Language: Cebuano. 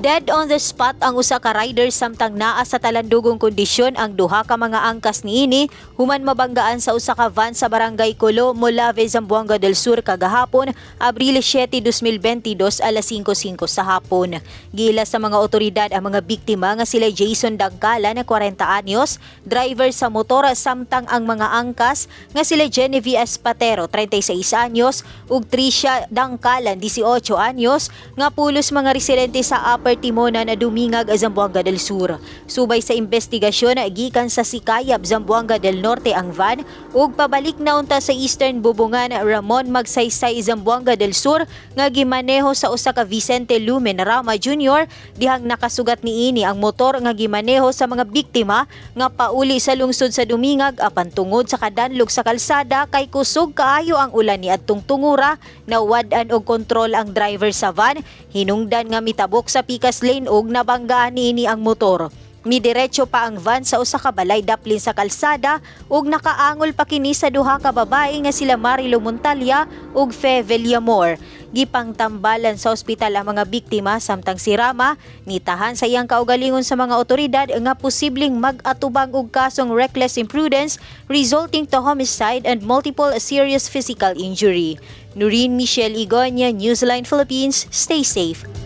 Dead on the spot ang usa ka rider samtang naa sa talandugong kondisyon ang duha ka mga angkas niini human mabanggaan sa usa ka van sa Barangay Kulo, Molave, Zamboanga del Sur kagahapon, Abril 7, 2022, alas 5:05 sa hapon. Giila sa mga otoridad ang mga biktima nga sila Jason Dangkala na 40 anyos, driver sa motor, samtang ang mga angkas nga sila Genevieve Espatero, 36 anyos, ug Tricia Dangkalan, 18 anyos, nga pulos mga residente sa Upper Timonan, Dumingag, Zamboanga del Sur. Subay sa investigasyon, gikan sa Sikayab, Zamboanga del Norte ang van ug pabalik na unta sa Eastern Bubungan, Ramon Magsaysay, Zamboanga del Sur nga gimaneho sa usa ka Vicente Lumen Rama Jr. dihang nakasugat niini ang motor nga gimaneho sa mga biktima nga pauli sa lungsod sa Dumingag, apan tungod sa kadanlog sa kalsada kay kusog kaayo ang ulan niadtong tungura, nawad-an og kontrol ang driver sa van hinungdan nga mitabok sa pikas lane ug nabanggaan niini ang motor. Midiretso pa ang van sa usa ka balay daplin sa kalsada ug nakaangol pa kini sa duha ka babae nga sila Marilo Montalia ug Fe Villamor. Gipangtambalan sa ospital ang mga biktima samtang si Rama nitahan sa iyang kaugalingon sa mga otoridad nga posibleng mag-atubang og kasong reckless imprudence resulting to homicide and multiple serious physical injury. Noreen Michelle Igonia, Newsline Philippines, stay safe.